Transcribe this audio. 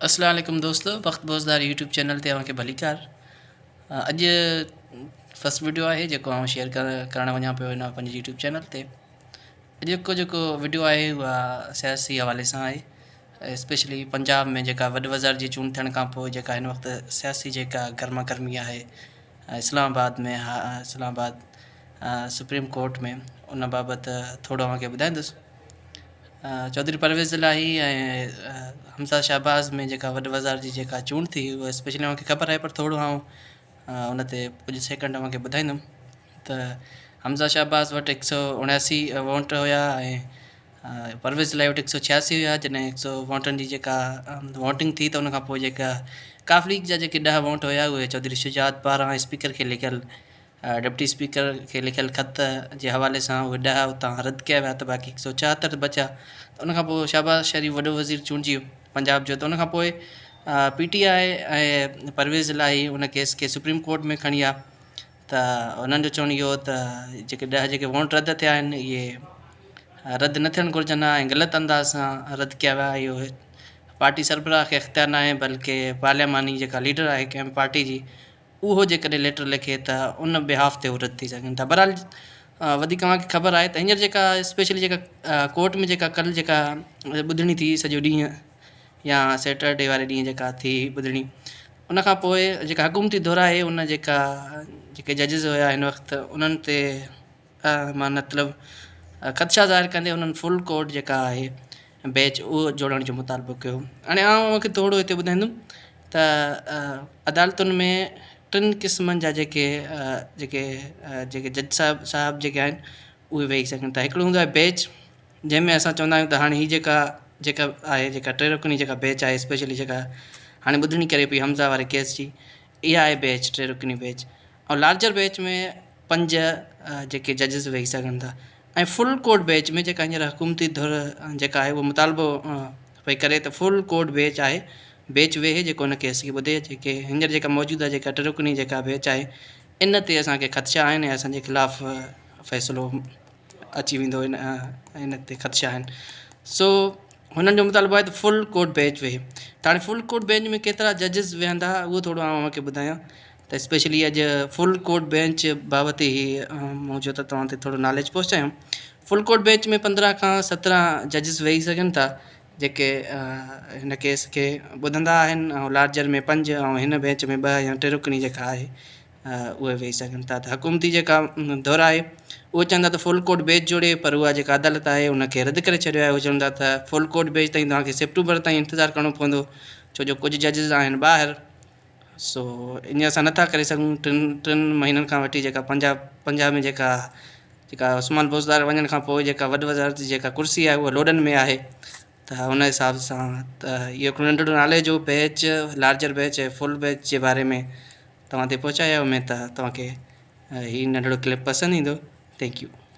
اسلام عليڪم دوستو بخت بوزدار يوٽيوب چينل تي اوهان کي ڀليڪار اڄ فرسٽ وڊيو آهي جيڪو آئون شيئر ڪرڻ وڃان پيو هن پنهنجي يوٽيوب چينل تي اڄوڪو جيڪو وڊيو آهي اها سياسي حوالي سان آهي اسپيشلي پنجاب ۾ جيڪا وڏ وزارت جي چونڊ ٿيڻ کان پوء جيڪا هن وقت سياسي جيڪا گرما گرمي آهي اسلام آباد ۾ اسلام آباد سپريم ڪورٽ ۾ ان بابت ٿورو اوهان کي ٻڌائيندس چوڌري پرويز الاهي ۽ حمزه شهباز ۾ جيڪا وڏ وزارت جي جيڪا چونڊ ٿي اها اسپيشلي اوهان کي خبر آهي پر ٿورو آئون ان تي ڪجهه سيڪنڊ اوهان کي ٻڌائيندم ته حمزه شهباز وٽ هڪ سو اڻاسي ووٽ هيا ۽ پرويز الاهي وٽ هڪ سو ڇياسي هيا جڏهن هڪ سو ووٽن جي جيڪا ووٽنگ ٿي ته ان کان پوء جيڪا قاف ليگ جا جيڪي ڏهه ووٽ هيا اهي چوڌري شجاعت پاران اسپيڪر کي لکيل ڊپٽي اسپيڪر کي لکيل خط جي حوالي سان اهي ڏهه اتان رد ڪيا ويا ته باقي هڪ سئو ڇاهتر بچيا ته ان کان پوء شهباز شريف وڏو وزير چونڊجي ويو پنجاب جو ته ان کان پوء پي ٽي آء ۽ پرويز الاهي ان ڪيس کي سپريم ڪورٽ ۾ کڻي ويا ته انهن جو چوڻ اهو هو ته جيڪي ڏهه جيڪي ووٽ رد ٿيا آهن اهي رد نه ٿيڻ گهرجن ها ۽ غلط انداز سان رد ڪيا ويا اهو پارٽي سربراهه کي اختيار ناهي بلڪه پارلياماني جيڪا ليڊر آهي ڪنهن به پارٽي جي اهو جيڪڏهن ليٽر لکي ته ان بيهاف تي هو رد ٿي سگهن ٿا. بهرحال وڌيڪ اوهان کي خبر آهي ته هينئر جيڪا اسپيشلي جيڪا ڪورٽ ۾ جيڪا ڪل جيڪا ٻڌڻي ٿي سڄو ڏينهن يا سيٽرڊي واري ڏينهن جيڪا ٿي ٻڌڻي ان کان پوء جيڪا حڪومتي ڌر آهي ان جيڪا جيڪي ججز هيا هن وقت انهن تي مان مطلب خدشا ظاهر ڪندي انهن فل ڪورٽ جيڪا آهي بيچ اهو جوڙڻ جو مطالبو ڪيو. هاڻي آئون اوهان کي ٿورو هتي ٻڌائيندم ته عدالتن ۾ ٽن قسمن جا جيڪي جيڪي جيڪي جج صاحب صاحب جيڪي آهن اهي ويهي سگهن ٿا هڪڙو هوندو آهي بيچ جنهن ۾ اسان چوندا آهيون ته هاڻي هي جيڪا جيڪا آهي جيڪا ٽي رڪني جيڪا بيچ آهي اسپيشلي جيڪا هاڻي ٻڌڻي ڪري پئي حمزه واري ڪيس جي اها آهي بيچ ٽي رڪني بيچ ۽ لارجر بيچ ۾ پنج جيڪي ججز ويهي سگهن ٿا ۽ فل ڪورٽ بيچ ۾ جيڪا هينئر حڪومتي ڌر جيڪا آهي اهو مطالبو پئي ڪري ته فل ڪورٽ بيچ آهي بيچ ويهي جيڪو ان ڪيس کي ٻڌي جيڪي هينئر جيڪا موجوده جيڪا ٽي رڪني جيڪا بيچ آهي ان تي اسان کي خدشا آهن ۽ اسان جي خلاف فيصلو اچي ويندو ان ان تي خدشا آهن سو هنن جو مطالبو آهي ته فل ڪورٽ بيچ ويهي ته هاڻي فل ڪورٽ بينچ ۾ ڪيترا ججز ويهندا اهو ٿورو آئون اوهان کي ٻڌايان ته اسپيشلي اڄ فل ڪورٽ بينچ بابت هي مون چيو ته توهان تي ٿورو ناليج پهچايان. فل ڪورٽ بينچ ۾ 15 کان 17 ججز ويهي سگهن ٿا جيڪي هن ڪيس کي ٻڌندا آهن ۽ لارجر ۾ پنج ۽ هن بينچ ۾ ٻه يا ٽي رڪني جيڪا آهي اهي ويهي سگهن ٿا ته حڪومتي جيڪا ڌر آهي اهو چون ٿا ته فل ڪورٽ بينچ جوڙي پر اها جيڪا عدالت آهي ان کي رد ڪري ڇڏيو آهي اهو چون ٿا ته فل ڪورٽ بينچ تائين توهان کي سيپٽمبر تائين انتظار ڪرڻو پوندو ڇو جو ڪجهه ججز آهن ٻاهر سو ائين اسان نٿا ڪري سگهون ٽن ٽن مهينن کان وٺي جيڪا پنجاب پنجاب ۾ جيڪا جيڪا عثمان بوزدار وڃڻ کان پوء جيڪا وڏ وزارت جي جيڪا ڪرسي آهي اها لوڏن ۾ آهي ته ان حساب سان ته اهو هڪڙو ننڍڙو ناليج هو batch larger batch ۽ full batch جي باري ۾ توهان تي پهچايو اميد ته توهان کي هي ننڍڙو ڪلپ پسند ايندو thank you.